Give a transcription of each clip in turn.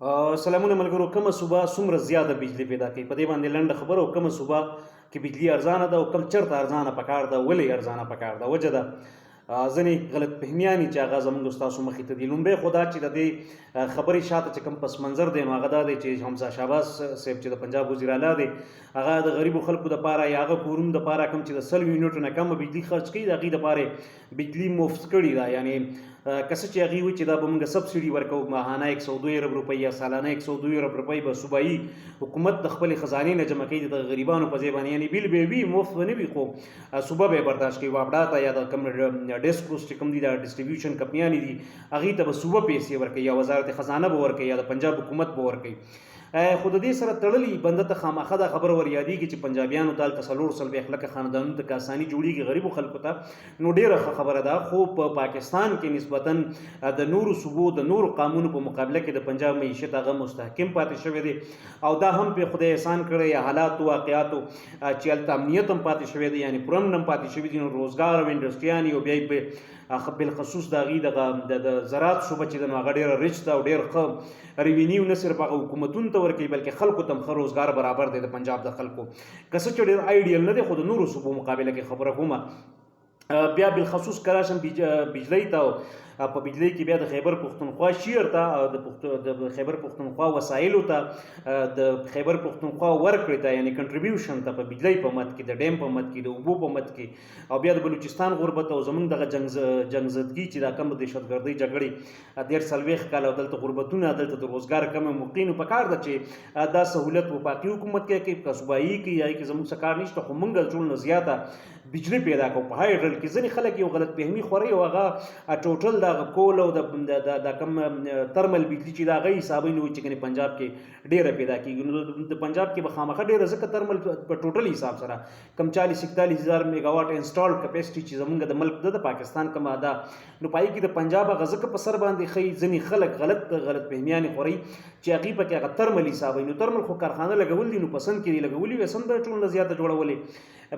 سلامونه ملګرو، کومه صوبه څومره زیاته بجلی پیدا کوي؟ په دې باندې لنډه خبره او کومه صوبه کې بجلی ارزانه ده او کوم چرته ارزانه پکار ده، ولې ارزانه پکار ده، وجه ده ځینې غلط فهمیانې چې هغه زموږ ستاسو مخې ته دي. لومړی خو دا چې د دې خبرې شاته چې کوم پس منظر دی، نو هغه دا دی چې حمزه شهباز صاحب چې د پنجاب وزیر اعلی دی، هغه د غریبو خلکو دپاره یا هغه کورونو دپاره کوم چې د 100 یونټو نه کمه بجلی خرچ کوي، د هغې دپاره بجلی مفت کړې ده. یعنی که څه چې هغوی وایي چې دا به موږ سبسیډي ورکوو، ماهانه 102 ارب روپۍ یا سالانه 102 ارب روپۍ به صوبایي حکومت د خپلې خزانې نه جمع کوي د دغه غریبانو په ځای باندې، یعنی بیل به وي، مفت به نه وي، خو صوبه به یې برداشت کوي. واپډا ته یا د کوم ډیسکوس چې کوم دي، دا ډیسټریبیوشن کمپنیانې دي، هغوی ته به صوبه پیسې ورکوي یا وزارت خزانه به ورکوي یا د پنجاب حکومت به ورکوي. خو د دې سره تړلي بنده ته خامخا دا خبره ور یادېږي چې پنجابیانو ته هلته 44 لکه خاندانونو ته که اساني جوړېږي، غریبو خلکو ته نو ډېره ښه خبره ده. خو په پاکستان کې نسبتا د نورو صوبو د نورو قامونو په مقابله کې د پنجاب معیشت هغه مستحکم پاتې شوی دی، او دا هم په خدای احسان کړی یا حالاتو واقعاتو چې هلته امنیت هم پاتې شوی دی، یعنی پرامن هم پاتې شوی دی، نو روزګار او انډسټریانې او بیا په بالخصوص د هغوی دغه د زراعت صوبه چې ده، نو هغه ډېره ریچ ده او ډېر ښه ریوینیو نه صرف هغه حکومتونو ته ورکوي، بلکې خلکو ته هم ښه روزګار برابر دی د پنجاب د خلکو. که څه چې ډېر آیډیل نه دی، خو د نورو صوبو مقابله کې خبره کومه. بیا بالخصوص کراشم بجلی ته، په بجلی کې بیا د خیبر پښتونخوا شیر ته، د خیبر پښتونخوا وسایلو ته، د خیبر پښتونخوا ورکړې ته، یعنی کنټریبیوشن ته په بجلی په مد کې، د ډیم په مد کې، د اوبو په مد کې، او بیا د بلوچستان غربت او زمونږ دغه جنگ زدګي چې دا کوم دهشتګردۍ جګړې 43 کاله، او دلته غربتونه، دلته د روزګار کم موقع، نو پکار ده چې دا سهولت وفاقي حکومت کې کوي که صوبایي کوي، یا کې زموږ څه کار نشته. خو موږ ټول نه زیاته بجلی پیدا کوو په هایډرل کې. ځینې خلک یو غلط فهمي خوري او هغه ټوټل د کول او د کم ترمل بجلی چې دا غي حسابي نو چې کنه پنجاب کې ډیره پیدا کیږي، نو د پنجاب کې به خامخا ډیره، ځکه ترمل په ټوټل حساب سره کم 40 41 هزار میګاواټ انسټال کپاسټي چې زمونږ د ملک د پاکستان کوم ده، نو پای کې د پنجاب هغه ځکه په سر باندې خي. ځنې خلک غلط فهمیانې خوري چې هغې پکې هغه ترمل حسابوي. نو ترمل خو کارخانه لګول دي، نو پسند کې دي لګولي وي، سم به ټول نه زیاته جوړولې.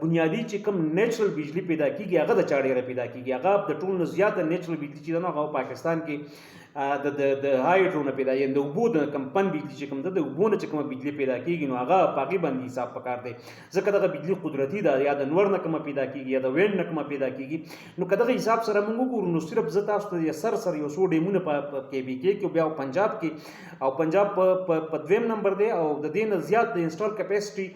بنیادي چې کوم نیچرل بجلی پیدا کیږي، هغه د چا ډیره پیدا کیږي؟ هغه د ټول نه زیاته نیچرل بجلی چې ده، نو هغه پاکستان کې د د د هایډرو نه پیدا، یعنی د اوبو د کمپن بجلی چې کوم ده، د اوبو نه چې کومه بجلی پیدا کیږي، نو هغه په هغې باندې حساب پکار دی، ځکه دغه بجلی قدرتي ده، یا د نور نه کومه پیدا کیږي یا د وینډ نه کومه پیدا کیږي. نو که دغه حساب سره موږ وګورو، نو صرف زه تاسو ته سر سر یو څو ډیمونه په کې بي کې کې، بیا پنجاب کې، او پنجاب په دویم نمبر دی، او د دې نه زیات د انسټال کپاسټي،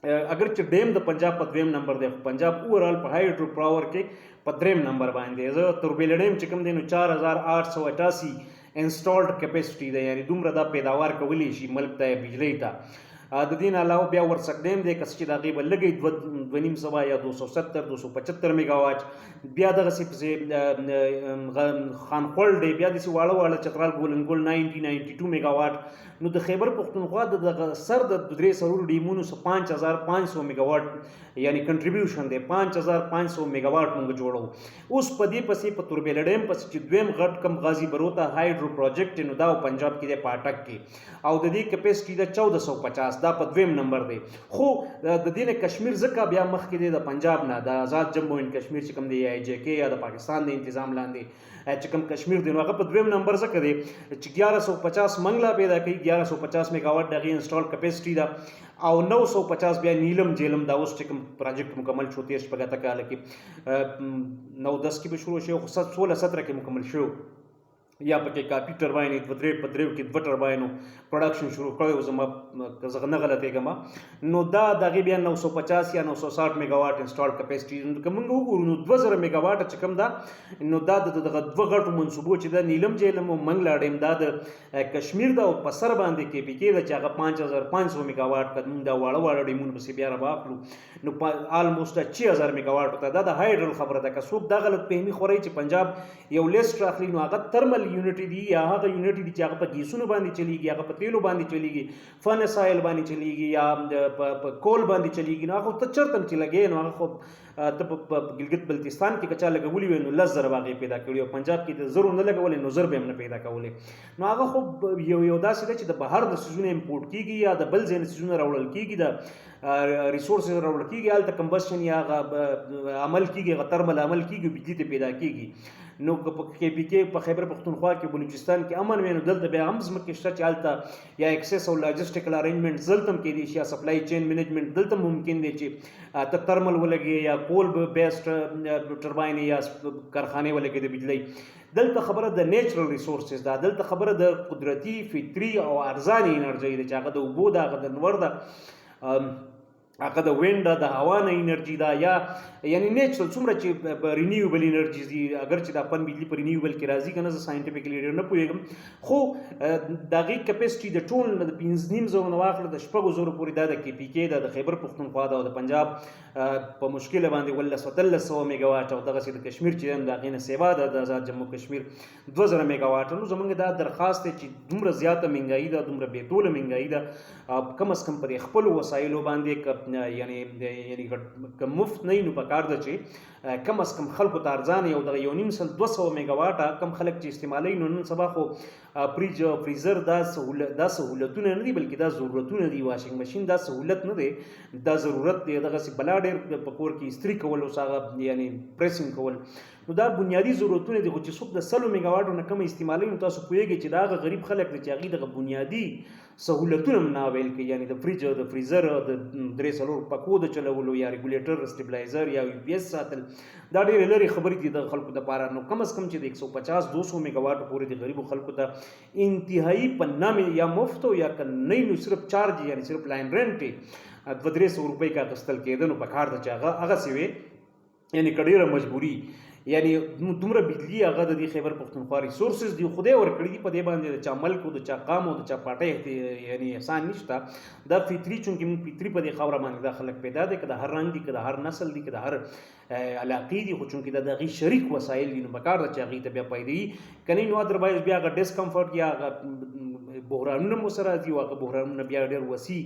اگر چې ډیم د پنجاب په دویم نمبر دی، خو پنجاب اوورال په هایډرو پاور کې په دریم نمبر باندې. زه توربیل ډیم چې کوم دی، نو 4888 انسټالډ کپاسټي ده، یعنی دومره دا پیداوار کولی شي ملک ته، بجلی ته. د دې نه علاوه بیا ورسک ډیم دی، که څه چې د هغې به لږی 250 یا 270 275 میګاواټ. بیا دغسې پسې خانخوړ دی، بیا داسې واړه واړه چترال، ګولنګول 90 92 میګاواټ. نو د خیبر پښتونخوا د دغه سر د درې څلور ډیمونو څه 5500 میګاواټ یعنی کنټریبیوشن دی، 5500 میګاواټ موږ جوړو. اوس په دې پسې په توربیل ډیم پسې چې دویم غټ کم غازي بروته هایډرو پروجیکټ، نو دا پنجاب کې دی په اټک کې، او د دې کپاسټي ده 1450، دا په دویم نمبر دی. خو د دې نه کشمیر ځکه بیا مخکې دی د پنجاب نه، د آزاد جمو اینډ کشمیر چې کوم دی یا جې کې یا د پاکستان د انتظام لاندې چې کوم کشمیر دی، نو هغه په دویم نمبر ځکه دی چې 1150 منګلا پیدا کوي، 1150 میګاواټ دغه انسټال کپاسټي ده، او 950 بیا نیلم جیلم، دا اوس چې کوم پروجیکټ مکمل شو 13 شپږ کال کې، 9 10 کې به شروع شو، خو 16 17 کې مکمل شو، یا پکې کاپي ټرباین دوه درې، په دریو کې دوه ټرباینو پروډکشن شروع کړی و، زما که زه نه غلطېږم. نو دا دغې بیا 950 یا 960 میګاواټ انسټال کپاسټي. نو که موږ وګورو، نو 2000 میګاواټ چې کوم ده، نو دا د دغه دوه غټو منصوبو چې د نیلم جیلم او منګلا ډیم، دا د کشمیر ده، او په سر باندې کې پی کې ده چې هغه 5500 میګاواټ. که موږ دا واړه واړه ډیمونه پسې بیا راواخلو، نو آلموسټ 6000 میګاواټ ته. دا د هایډرل خبره ده. که څوک دا غلط فهمي خوري چې پنجاب یو لیست راخلي، نو هغه ترمل یونټ دي یا هغه یونټ دي چې هغه په ګیسونو باندې چلیږي، هغه په تیلو باندې چلیږي، فرنس آیل باندې چلیږي یا په کول باندې چلیږي، نو هغه ته چرته چې لګې، نو هغه خو ته په ګلګت بلتستان کې کچا لګولي وي، نو 10,000 به هغې پیدا کړي، او پنجاب کې د زرو نه لګولې، نو 1000 به هم نه پیدا کولې. نو هغه خو یو داسې ده چې د بهر د څیزونه امپورټ کیږي یا د بل ځای نه څیزونه راوړل کیږي، د ریسورسز راوړل کیږي، هلته کمبسشن یا هغه عمل کیږي، هغه ترمل عمل کیږي، بجلی ته پیدا کیږي. نو که په کې پی کې، په خیبر پښتونخوا کې، بلوچستان کې امن وي، نو دلته بیا هم ځمکې شته چې هلته یا اکسس او لاجسټیکل ارینجمنټ دلته هم کېدای شي، یا سپلای چین منیجمنټ دلته ممکن دی چې ته ترمل ولګي یا کول بیسډ ټرباین یا کارخانې ولګي د بجلی. دلته خبره د نیچرل ریسورسز ده، دلته خبره د قدرتي، فطري او ارزاني انرژي ده چې هغه د اوبو ده، هغه د نور ده، هغه د وینډ ده، د هوا نه انرژي ده، یا یعنی نیچرل څومره چې رینیوبل انرژي دي. اگر چې دا پن بجلی په رینیوبل کې راځي کنه، زه ساينټیفیکلی ډېر نه پوهېږم، خو د هغې کپاسټي د ټول د 5,500 نه واخله د 6,000 پورې دا د کې پي کې ده، د خیبر پښتونخوا ده، او د پنجاب په مشکله باندې 17، 1800 میګاواټ، او دغسې د کشمیر چې د هغې نه سیوا ده، د آزاد جمو کشمیر 2000 میګاواټ. نو زمونږ دا درخواست دی چې دومره زیاته مهنګایي ده، دومره بې توله مهنګایي ده، کم از کم پر خپل وسایلو باندې که یعنی که مفت نه، نو پکار ده چې کم از کم خلکو ته ارزانه یو دغه 150، 200 میګاواټه کم خلک چې استعمالوي. نو نن سبا خو فریج، فریزر دا سهولتونه نه دي، بلکې دا ضرورتونه دي. واشنګ ماشین دا سهولت نه دی، دا ضرورت دی. دغسې بلا ډېر په کور کې استری کول، اوس هغه یعنی پریسینګ کول، نو دا بنیادي ضرورتونه دي. خو چې څوک د 100 میګاواټو نه کم استعمالوي، نو تاسو پوهېږئ چې دا هغه غریب خلک دي چې هغوی دغه بنیادي سهولتونه هم نه ویل کوي، یعنی د فریج، د فریزر، د درې څلور پکو د چلولو یا ریګولیټر، سټیبلایزر یا یو پي اس ساتل، دا ډېرې لرې خبرې دي د خلکو دپاره. نو کم از کم چې د 150، 200 میګاواټو پورې د غریبو خلکو ته انتهایی په نامې یا مفت یا که نه نو صرف چارج، یعنی صرف لاین رنټ 200-300 روپۍ که اخیستل کېده، نو پکار ده چې هغه هغسې وي. یعنی که ډېره مجبوري، یعنی دومره بجلی هغه د دې خیبر پښتونخوا ریسورسز دی، خدای ورکړي دي. په دې باندې د چا ملک او د چا قام او د چا پارټۍ یعنی احسان نشته. دا فطري، چونکې موږ فطري په دې خاوره باندې دا خلک پیدا دي، که د هر رنګ دي، که د هر نسل دي، که د هر علاقې دي، خو چونکې دا د هغې شریک وسایل دي، نو پکار ده چې هغې ته بیا پیدا که نه، نو ادروایز بیا هغه ډسکمفورټ یا هغه بحرانونه مو سره راځي، او هغه بحرانونه بیا ډېر وسیع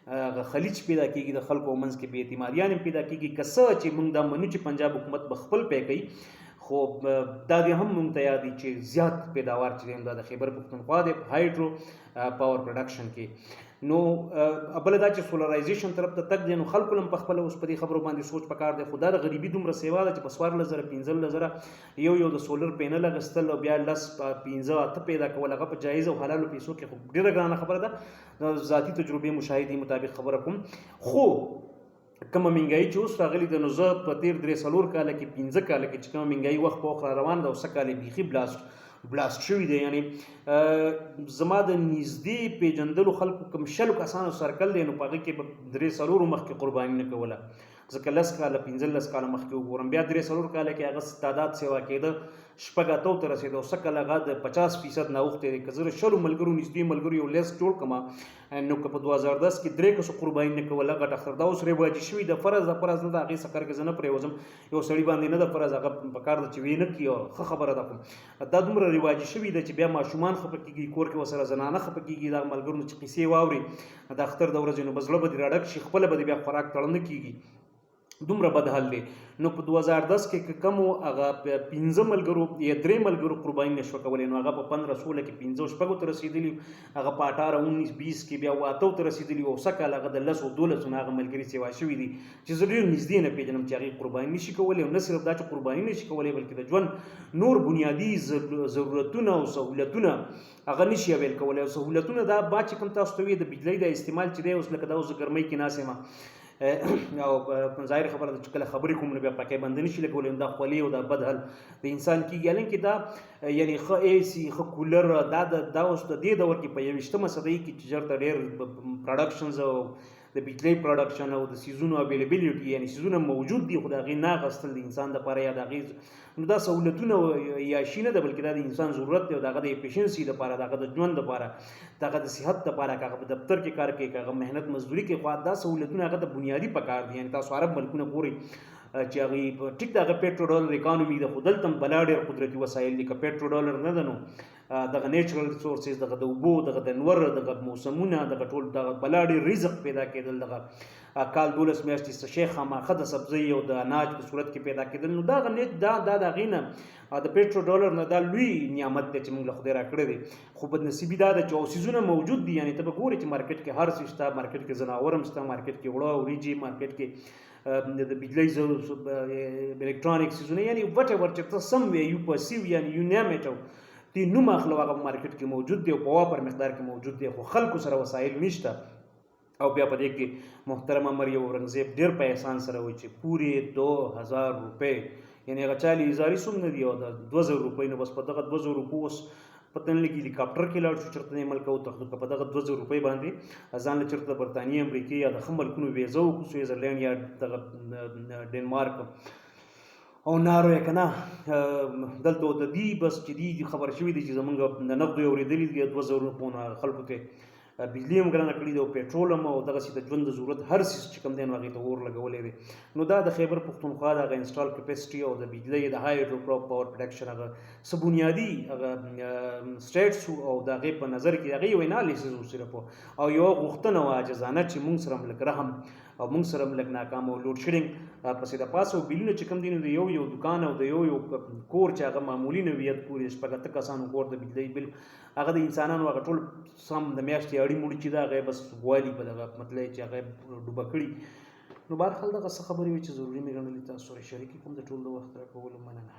هغه خلیج پیدا کیږي، د خلکو منځ کې بې اعتمادیان هم پیدا کیږي. که څه چې موږ دا منو چې پنجاب حکومت به خپل پی کوي، خو دا دې هم مونږ ته یاد دي چې زیات پیداوار چې دی دا د خیبر پښتونخوا دی په هایډرو پاور پروډکشن کې. نو بله دا چې سولرایزیشن طرف ته تګ دی، نو خلکو هم په خپله اوس په دې خبرو باندې سوچ پکار دی. خو دا د غریبي دومره سیوا ده چې په 14,000، 15,000 یو یو د سولر پینل اخیستل او بیا لس، پنځه، اته پیدا کول، هغه په جایز او حلالو پیسو کې خو ډېره ګرانه خبره ده. ذاتي تجربې، مشاهدې مطابق خبره کوم. خو کومه مهنګایي چې اوس راغلي ده، نو زه په تېر درې څلور کاله کې، 5 کاله کې چې کومه مهنګایي وخت په وخت را روانه ده، او سږ کال یې بیخي بلاست شوی دی. یعنی زما د نږدې پېژندلو خلکو کوم 20 کسانو سرکل دی، نو په هغې کې به درې څلورو مخکې قرباني نه کوله. ځکه 10 کاله، 15 کاله مخکې وګورم، بیا درې څلور کاله کې هغه تعداد سیوا کېده، شپږ اتو ته رسېده، او سږ کال هغه د 50% نه اوښتی دی. که زه د 20 ملګرو، نږدې ملګرو یو لیست جوړ کړم، نو که په 2010 کې درې کسو قرباني نه کوله، غټ اختر دا اوس رواجي شوي. د فرض د فرض نه د هغې سکر کې زه نه پرېوځم، یو سړي باندې نه د فرض، هغه په کار ده چې ویې نه کړي او ښه خبره ده. خو دا دومره رواجي شوي ده چې بیا ماشومان خفه کېږي، کور کې ورسره زنانه خفه کېږي. دا ملګرو چې قصې واوري د اختر د ورځې، نو به زړه به دې راډک شي، خپله به دې بیا خوراک تړه نه کېږي، دومره بد حال دی. نو په 2010 کې که کومو هغه پنځه ملګرو یا درې ملګرو قرباني نشوه کولی، نو هغه په 15، 16 کې پنځه او شپږو ته رسېدلي، هغه په 18، 19، 20 کې بیا اتو ته رسېدلي، او سږ کال هغه د لسو، 12 نه هغه ملګري سیوا شوي دي چې زه ډېر نږدې نه پېژنم چې هغې قرباني نشي کولی. او نه صرف دا چې قرباني نشي کولی، بلکې د ژوند نور بنیادي ضرورتونه او سهولتونه هغه نشي اویل کولی. او سهولتونه دا با چې کوم تاسو ته وي، د بجلۍ د استعمال چې دی، اوس لکه دا اوس ګرمۍ کې ناست یم، او ظاهر خبره ده چې کله خبرې کوم نو بیا پکې بند نشي لګولی، دا خولې او دا بد حال د انسان کېږي. حالانکه دا یعنی ښه اے سي، ښه کولر، دا دا اوس د دې دور کې، په 21مه صدۍ کې چې چېرته ډېر پروډکشنز او د بجلۍ پروډکشن او د سیزونو اویلیبیلیټي، یعنی سیزونه موجود دي، خو د هغې نه اخیستل د انسان دپاره یا د هغې، نو دا سهولتونه یا شي نه ده، بلکې دا د انسان ضرورت دی، او د هغه د efficiency دپاره، د هغه د ژوند دپاره، د هغه د صحت دپاره، که هغه په دفتر کې کار کوي، که هغه محنت مزدوري کوي، خو دا سهولتونه هغه ته بنیادي پکار دي. یعنی تاسو عرب ملکونه ګورئ چې هغوی ټیک د هغه پیټرو ډالر اکانومي ده، خو دلته هم بلا ډېر قدرتي وسایل دي. که پیټرو ډالر نه ده، نو دغه نیچرل ریسورسز، دغه د اوبو، دغه د نور، دغه موسمونه، دغه ټول، دغه بلا ډېر رزق پیدا کېدل، دغه کال 12 میاشتې څه شی خامخا د سبزۍ او د اناج په صورت کې پیدا کېدل. نو دا غنیت دا دا د هغې نه د پیټرو ډالر نه دا لوی نعمت دی چې موږ له خدای راکړی دی. خو بدنصیبي دا ده چې او څیزونه موجود دي، یعنې ته به ګورې چې مارکیټ کې هر څه شته، مارکیټ کې ځناور هم شته، مارکیټ کې اوړه، وریجې، مارکیټ کې د بجلۍ الکترونیک څیزونه، یعنې وټ ایور چې ته سم وې یو پسیو، یعنې یو نیم اټ تی نوم اخلو هغه مارکیټ کې موجود دی او په وافر مقدار کې موجود دی، خو خلکو سره وسایل نشته. او بیا په دې کې محترمه مریم اورنګزیب ډېر په احسان سره وایي چې پورې 2000 روپۍ، یعنې هغه چا له هزاري سوم نه دي او د 2000 روپۍ، نو بس په دغه 2000 روپو اوس پته نه لګي هلیکاپټر کې لاړ شو چېرته نه ملک وتښتو، که په دغه 2000 روپۍ باندې ځان له چېرته د برتانیې، امریکې یا د ښه ملکونو ویزه وکړو، سویزرلینډ یا دغه ډنمارک او ناروې که نه دلته ورته دي، بس چې دي خبر شوي دي چې زمونږ د نغدو یې اورېدلي دي 2000 روپو نه خلکو ته بجلي هم ګرانه کړې ده او پیټرول هم او دغسې د ژوند د ضرورت هر څیز چې کوم دی نو هغې ته اور لګولی دی. نو دا د خیبر پښتونخوا د هغه انسټال کپاسټي او د بجلۍ د هایډرو پاور پروډکشن هغه څه بنیادي هغه سټیټس او د هغې په نظر کې هغې یو انالیسز و صرف او یوه غوښتنه وه عاجزانه چې مونږ سره هم لږ رحم او مونږ سره هم لږ ناکام او لوډ شیډینګ پسې د پاسه او بیلونه چې کوم دي نو د یو یو دکان او د یو یو کور چې هغه معمولي نوعیت کور یې شپږ اته کسانو کور د بجلۍ بل هغه د انسانانو هغه ټول سم د میاشتې اړي موړي چې ده هغه یې بس والي په دغه مطلب چې هغه یې ډوبه کړي. نو بهرحال دغه څه خبرې وې چې ضروري مې ګڼلې تاسو سره شریکې کوم. د ټول د وخت راکولو مننه.